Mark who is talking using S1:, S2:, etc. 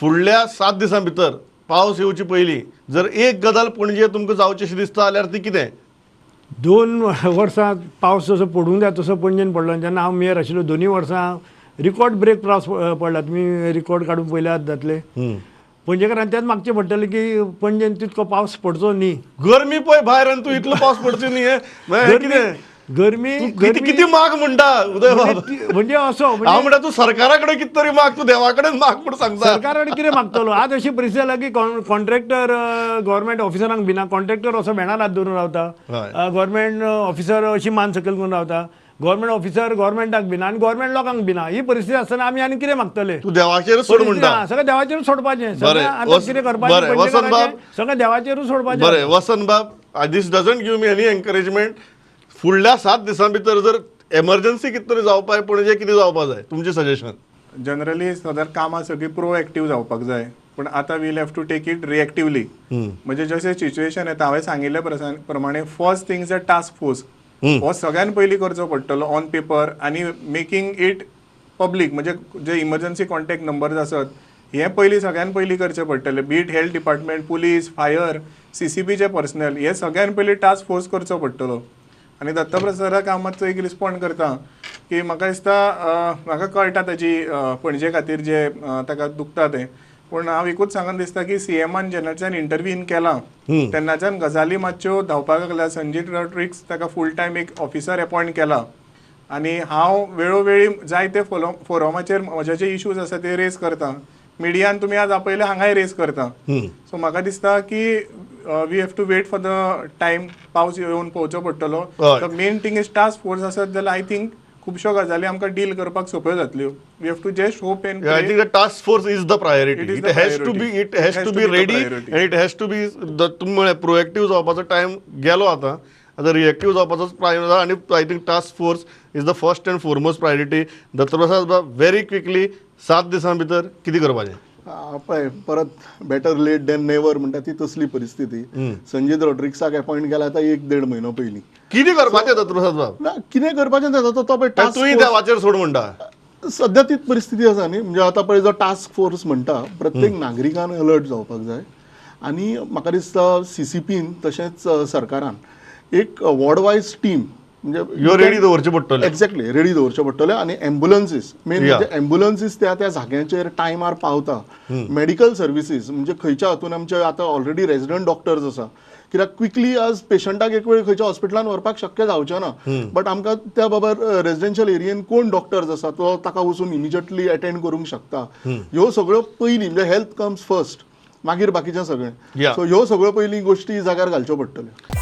S1: फुडल्या 7 दिसां भितर पावस येवचे पयलीं जर एक गजाल पणजे तुमकां जावची अशी दिसता जाल्यार ती कितें?
S2: 2 वर्सां पावस जसो पडूंक जाय तसो पणजेन पडलो आनी जेन्ना हांव मेयर आशिल्लो, दोनूय वर्सां रिकॉर्ड ब्रेक पावस पडला. तुमी रिकॉर्ड काडून पळयल्यात जातले. पणजेकारान तेंच मागचें पडटलें की पणजेन तितको पावस पडचो न्ही.
S1: गरमी पळय भायर आनी तूं इतलो पावस पडचो न्ही, हें हें कितें?
S2: गरमी.
S1: तूं किती किती माग म्हणटा, उदय बाब?
S2: म्हणजे असो
S1: हांव
S2: म्हणजे
S1: म्हणटा, तूं सरकारा कडेन कितें तरी माग, तूं देवा कडेन माग म्हूण सांगता.
S2: सरकारान कितें मागतलो? आज अशी परिस्थिती जाल्या की कॉन्ट्रॅक्टर गव्हर्मेंट ऑफिसरांक भिना. कॉन्ट्रॅक्टर असो भेणार हात धरून रावता. गव्हर्मेंट ऑफिसर अशी मान सकयल करून रावता. गव्हर्मेंट ऑफिसर गव्हर्मेंटाक भिना आनी गव्हर्मेंट लोकांक भिना. ही परिस्थिती आसतना आमी आनी कितें मागतले?
S1: तूं देवाचेरच सोड म्हणटा.
S2: हा, सगळें देवाचेरूच सोडपाचें. सगळें आतां कितें करपाचें
S1: वसंत बाब.
S2: पणजेकारांचें, सगळें देवाचेरूच सोडपाचें.
S1: बरें वसंत बाब, this doesn't give me any encouragement. फुडल्या 7 दिसां भितर जर एमर्जन्सी कितें तरी जावपाक पणजे, कितें जावपा जाय, तुमचें सजेशन?
S3: जनरली सदां कामां सगळीं प्रोएक्टीव जावपाक जाय, पूण आतां we'll have to take it reactively. म्हणजे जशें सिच्युएशन येता, हांवें सांगिल्ले प्रमाणे first thing is a task force. हो सगळ्यान पयलीं करचो पडटलो ऑन पेपर आनी मेकींग it public. म्हणजे जे इमर्जन्सी कॉन्टॅक्ट नंबर्स आसत, हे पयलीं सगळ्यान पयलीं करचे पडटले, be it health department, police, fire, सीसीपीचे personal. हे सगळ्यान पयलीं टास्क फोर्स करचो पडटलो. आनी दत्तप्रसादाक हांव मातसो एक रिस्पॉन्ड करता की म्हाका दिसता, म्हाका कळटा ताजी पणजे खातीर जे ताका दुखता तें, पूण हांव एकूच सांगन दिसता की सीएमान जेन्नाच्यान इंटरव्हीन केलां तेन्नाच्यान गजाली मातश्यो धांवपाक लागल्या. संजीत रॉड्रिक्स ताका फूल टायम एक ऑफिसर एपॉयंट केला आनी हांव वेळोवेळी जायते फोरमाचेर म्हजे जे इश्यूज आसा ते रेज करता. मिडियान तुमी आज आपयले, हांगाय रेज करता. सो म्हाका दिसता की we have to wait for the time. पावस येवन पळोवचो पडटलो. The main thing is task force आसत जाल्यार I think खुबश्यो गजाली आमकां डील करपाक सोंप्यो जातल्यो. We have to just hope and
S1: I think the task force is the priority.
S3: It is
S1: it
S3: the
S1: has to be
S3: priority.
S1: It has to be
S3: the
S1: ready
S3: priority.
S1: And it has to be the, तुमी म्हळें, प्रोएक्टीव जावपाचो time गेलो. आतां आतां रिएक्टीव जावपाचोच time जाला आनी I think task force is the first and foremost priority. Dattaprasad बाब, very quickly, 7 दिसां भितर कितें करपाचें?
S4: पळय, परत बेटर लेट दॅन नेवर म्हणटा ती तसली परिस्थिती. संजीत रॉड्रिक्साक अपॉयंट केला आतां एक देड म्हयनो पयलीं.
S1: कितें करपाचें, दत्तप्रसाद बाब?
S4: ना, कितें करपाचें तें आतां तो पळय
S1: काय
S4: task
S1: तूंय
S4: force-
S1: देवाचेर सोड म्हणटा?
S4: सध्या तीच परिस्थिती आसा न्ही. म्हणजे आतां पळय, जो टास्क फोर्स म्हणटा, प्रत्येक नागरिकान अलर्ट जावपाक जाय आनी म्हाका दिसता सीसीपीन तशेंच सरकारान एक वॉर्ड वायज टीम म्हणजे
S1: ह्यो रेडी दवरच्यो पडटल्यो.
S4: एक्झॅक्टली, रेडी दवरच्यो पडटल्यो आनी एम्बुलन्सीस मेन. म्हणजे एम्बुलन्सीस त्या त्या जाग्यांचेर टायमार पावता, मेडिकल सर्विसीस म्हणजे खंयच्या हातून आमचे आतां ऑलरेडी रेजिडंट डॉक्टर्स आसा, कित्याक क्विकली आज पेशंटाक एक वेळ खंयच्या हॉस्पिटलान व्हरपाक शक्य जावचें ना, बट आमकां त्या बाबार रेजिडेन्शियल एरियेन कोण डॉक्टर्स आसा, तो ताका वचून इमिजिएटली अटेंड करूंक शकता. ह्यो सगळ्यो पयलीं, म्हणजे हेल्थ कम्स फर्स्ट, मागीर बाकीचें सगळें. सो ह्यो सगळ्यो पयलीं गोश्टी जाग्यार घालच्यो पडटल्यो.